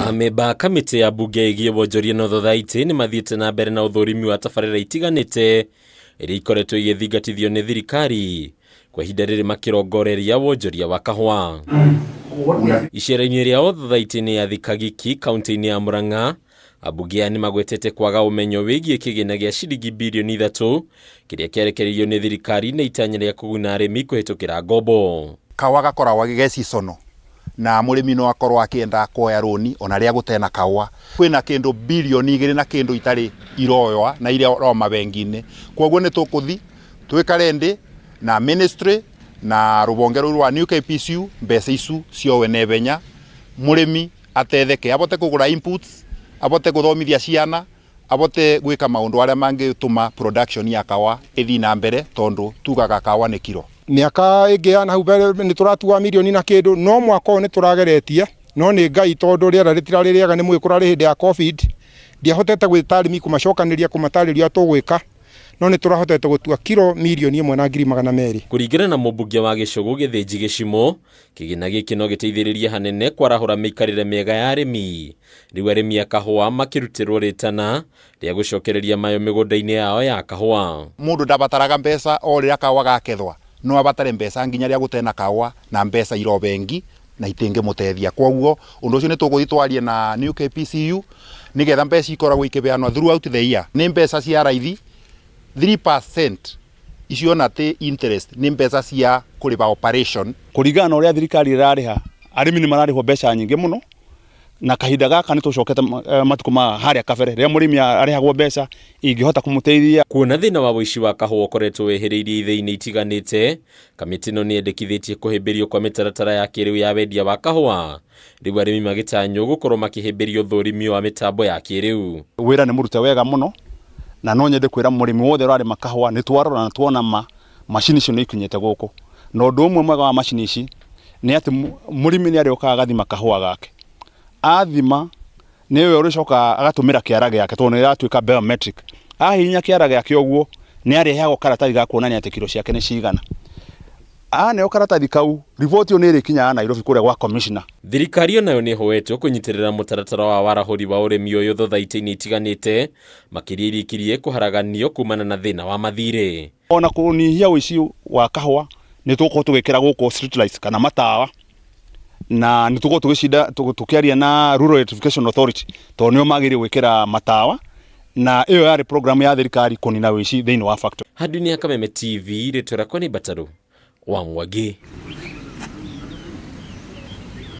Amemba a kamĩtĩ ya mbunge ĩgiĩ wonjoria na ũthathaitĩ nĩ mathiĩte na mbere na ũthũrimi wa tabarĩra itiganĩte iria ikoretwo igĩthingatithio nĩ thirikari kwa ihinda rĩrĩ makĩrongoreria wonjoria wa kahũa. Icera-inĩ rĩa ũthathaitĩ-inĩ ya Thikagiki kaunti-inĩ ya Murang'a, ambunge aya nĩ magwetete kwaga ũmenyo wĩgiĩ kĩgĩna gĩa ciringi birioni 3 kĩrĩa kĩarekereirio nĩ thirikari na itanya rĩa kũguna arĩmi kũhĩtũkĩra ngombo. Kahũa gakoragwo ge seasonal na mũrĩmi no akorwo akĩenda kuoya rũni ona rĩa gũtena kahũa. Kwĩna kĩndũ birioni 2 na kĩndũ itarĩ iroywa na iria ro mabengi-inĩ. Koguo nĩ tũkũthi twĩkare ndĩ na ministry na rũbonge rũu rwa New KPCU mbeca icu ciowe naihenya mũrĩmi atetheke abote kũgũra inputs, abote gũthomithia ciana, abote gwĩka maũndũ arĩa mangĩtũma production ya kahũa ĩthiĩ na mbere tondũ tugaga kahũa nĩ kiro. Mĩaka ĩngĩ ya nahau mbere nĩ tũratuaga mirioni na kĩndũ, no mwaka ũyũ nĩ tũrageretie, no nĩ Ngai tondũ rĩera rĩtirarĩ rĩega, nĩ mũĩ kũrarĩ hĩndĩ ya Covid, ndiahotete gwĩta arĩmi kũmacokanĩria kũmatarĩria ũrĩa tũgwĩka, no nĩ tũrahotete gũtua kiro mirioni 1 na ngiri 200. Kũringana na mũmbunge wa Gĩcũgũ Gĩthĩnji Gĩcimũ, kĩgĩna gĩkĩ no gĩteithĩrĩrie hanene kwarahũra mĩikarĩre mĩega ya arĩmi. Rĩu arĩmi a kahũa makĩrutĩrwo rĩtana rĩa gũcokereria mayo mĩgũnda-inĩ yao ya kahũa. Mũndũ ndabataraga mbeca o rĩrĩa kahũa gakethwa, no abatare mbeca nginya rĩrĩa gũtena kahũa na mbeca iro bengi na itingĩmũteithia. Koguo ũndũ ũcio nĩ tũgũthiĩ twarie na New KPCU nĩgetha mbeca ikoragwo ikĩbeanwo throughout the year. Nĩ mbeca cia raithi 3% icio ona ti interest, nĩ mbeca cia kũrĩha operation. Kũringana na ũrĩa thirikari ĩrarĩha, arĩmi nĩ mararĩhwo mbeca nyingĩ mũno, na kahinda gaka nĩ tũcokete matukũ ma harĩa kabere rĩrĩa mũrĩmi arĩhagwo mbeca ingĩhota kũmũteithia. Kuona thĩna wa ũici wa kahũa ũkoretwo wĩhĩrĩirie ithĩi-inĩ itiganĩte, kamĩtĩ ĩno nĩ yendekithĩtie kũhĩmbĩrio kwa mĩtaratara ya kĩrĩu ya wendia wa kahũa. Rĩu arĩmi magĩtanywo gũkorwo makĩhĩmbĩria ũthũrimi wa mĩtambo ya kĩrĩu. Wĩra nĩ mũrute wega mũno, na no nyende kwĩra mũrĩmi wothe ũrarĩma kahũa nĩ twarora na tuona ma macini icio nĩ ikinyĩte gũkũ. Na ũndũ ũmwe mwega wa macini ici nĩ atĩ mũrĩmi nĩ arĩũkaga agathima kahũa gake. Athima nĩwe ũrĩcokaga agatũmĩra kĩara gĩake tondũ nĩ ĩratuĩka biometric. Ahihinya kĩara gĩake ũguo nĩ arĩheagwo karatathi ga kuonania atĩ kiro ciake nĩ cigana. Aneo karatathi kau, riboti ĩyo nĩ ĩrĩkinyaga Nairobi kũrĩa gwa commissioner. Thirikari onayo nĩ ĩhoetwo kũnyitĩrĩra mũtaratara wa warahũri wa ũrĩmi ũyũ thothaitĩ-inĩ itiganĩte, makĩria iria ikirie kũharaganio kumana na thĩna wa mathirĩ. Ona kũnyihia ũici wa kahũa nĩ tũgũkorwo tũgĩkĩra gũkũ street lights kana matawa, na nĩ tũgũkorwo tũgĩcinda tũkĩaria na Rural Electrification Authority tondũ nĩo magĩrĩire gwĩkĩra matawa, na ĩyo yarĩ program ya thirikari kũnina ũici thĩinĩ wa factory. Handũ-inĩ ya Kameme TV, rĩtwa rĩakwa nĩ Mbatarũ wa Mwangi.